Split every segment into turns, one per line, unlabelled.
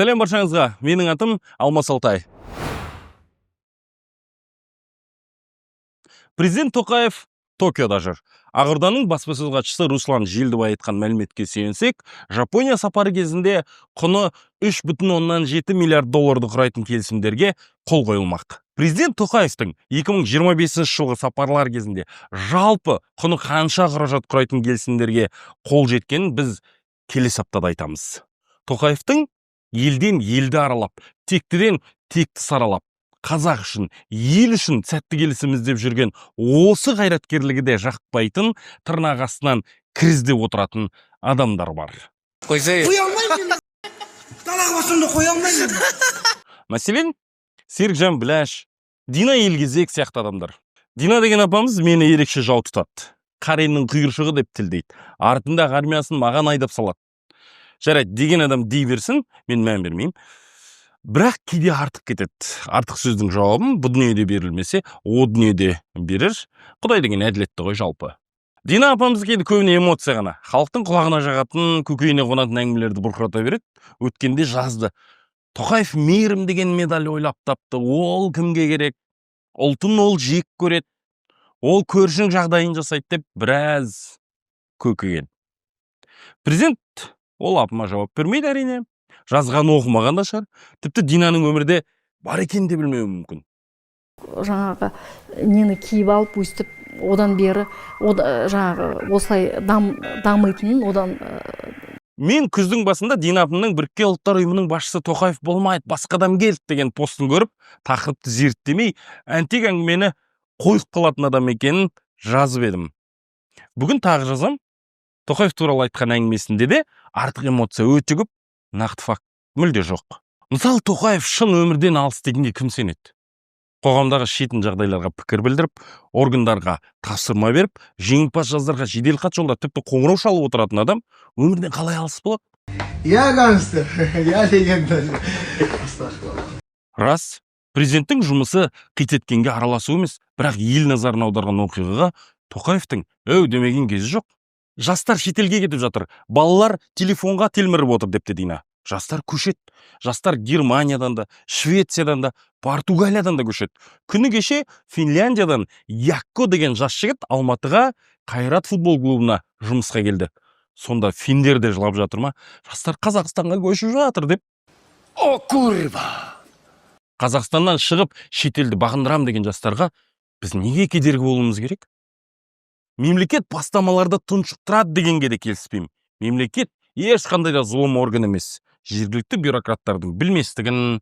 Сәлем баршаңызға, менің атым Алмас Алтай. Президент Тоқаев Токиода жүр. Ақорданың баспасөз хатшысы Руслан Желдібай айтқан мәліметке сүйенсек, Жапония сапары кезінде құны 3,7 миллиард долларды құрайтын келісімдерге қол қойылмақ. Президент Тоқаевтың 2025 жылғы сапарлар кезінде жалпы құны қанша қаражат құрайтын келісімдерге қол жеткенін біз келесі аптада айтамыз. Тоқаевтың елден елді аралап, тектіден текті саралап, қазақ үшін, ел үшін сәтті келісім іздеп жүрген осы қайраткерлігі де жақпайтын, тырнақ астынан кір іздеп отыратын адамдар бар.
Қойсай.
Қоя алмаймын мен. Далаға барсам да қоя алмаймын.
Мәселен, Серікжан Біләш, Дина Елгезек сияқты адамдар. Дина деген апамыз мені ерекше жау тұтады. Қареннің құйыршығы деп тілдейді. Артындағы армиясын маған айдап салады. Жарайды, деген адам дей берсін, мен мән бермеймін. Бірақ кейде артық кетеді. Артық сөздің жауабын бұ дүниеде берілмесе, о дүниеде берер. Құдай деген әділетті ғой жалпы. Дина апамыз кейде көбіне эмоция ғана. Халықтың құлағына жағатын, көкейіне қонатын әңгімелерді бұрқырата береді. Өткенде жазды. Тоқаев мейірім деген медаль ойлап тапты. Ол кімге керек? Ұлтын ол жек көреді. Ол көршінің жағдайын жасайды деп біраз көкіген. Президент ол апама жауап бермейді әрине. Жазғанын оқымаған да шығар. Тіпті Динаның өмірде бар екенін де білмеуі мүмкін.
Жаңағы нені киіп алып, өстіп одан бері жаңағы осылай дамитынын одан
Мен күздің басында Дина апамның Біріккен Ұлттар Ұйымының басшысы Тоқаев болмайды, басқа адам келді деген постын көріп, тақырыпты зерттемей, әнтек әңгімені қойып қалатын адам екенін жазып едім. Бүгін тағы жазам. Тоқаев туралы айтқан әңгімесінде де артық эмоция өте көп, нақты факт мүлде жоқ. Мысалы, Тоқаев шын өмірден алыс дегенге кім сенеді? Қоғамдағы шетін жағдайларға пікір білдіріп, органдарға тапсырма беріп, жеңімпаз жастарға жеделхат жолдап, тіпті қоңырау шалып отыратын адам өмірден қалай алыс болады?
Я гангстер, я легенда. Астағфирулла.
Рас, президенттің жұмысы қит еткенге араласу емес, бірақ ел назарын аударған оқиғаға Тоқаевтың әу демеген кезі жоқ. Жастар шетелге кетіп жатыр, балалар телефонға телміріп отыр депті Дина. Жастар көшеді. Жастар Германиядан да, Швециядан да, Португалиядан да көшеді. Күні кеше Финляндиядан Якко деген жас жігіт Алматыға Қайрат футбол клубына жұмысқа келді. Сонда финдер де жылап жатыр ма? Жастар Қазақстанға көшіп жатыр деп.
О, курва!
Қазақстаннан шығып шетелді бағындырам деген жастарға біз неге кедергі болуымыз керек? Мемлекет бастамаларды тұншықтырады дегенге де келіспеймін. Мемлекет ешқандай да зұлым орган емес. Жергілікті бюрократтардың білместігін,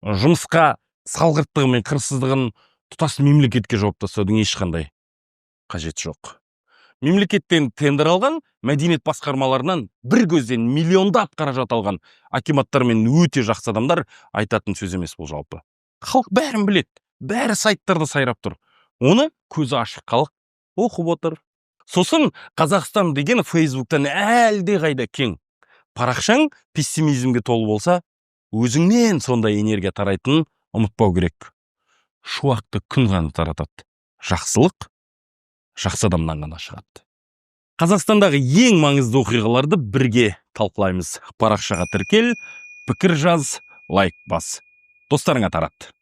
жұмысқа салғырттығы мен қырсыздығын тұтас мемлекетке жауап тастаудың ешқандай қажеті жоқ. Мемлекеттен тендер алған, мәдениет басқармаларынан бір көзден миллиондап қаражат алған акиматтар мен өте жақсы адамдар айтатын сөз емес бұл жалпы. Халық бәрін біледі, бәрі сайттарда сайрап тұр. Оны көзі ашық халық оқып отыр. Сосын Қазақстан деген Фейсбуктан әлде қайда кең. Парақшаң пессимизмге толы болса, өзіңнен сондай энергия тарайтынын ұмытпау керек. Шуақты күн ғана таратады. Жақсылық жақсы адамнан ғана шығады. Қазақстандағы ең маңызды оқиғаларды бірге талқылаймыз. Парақшаға тіркел, пікір жаз, лайк бас. Достарыңа тарат.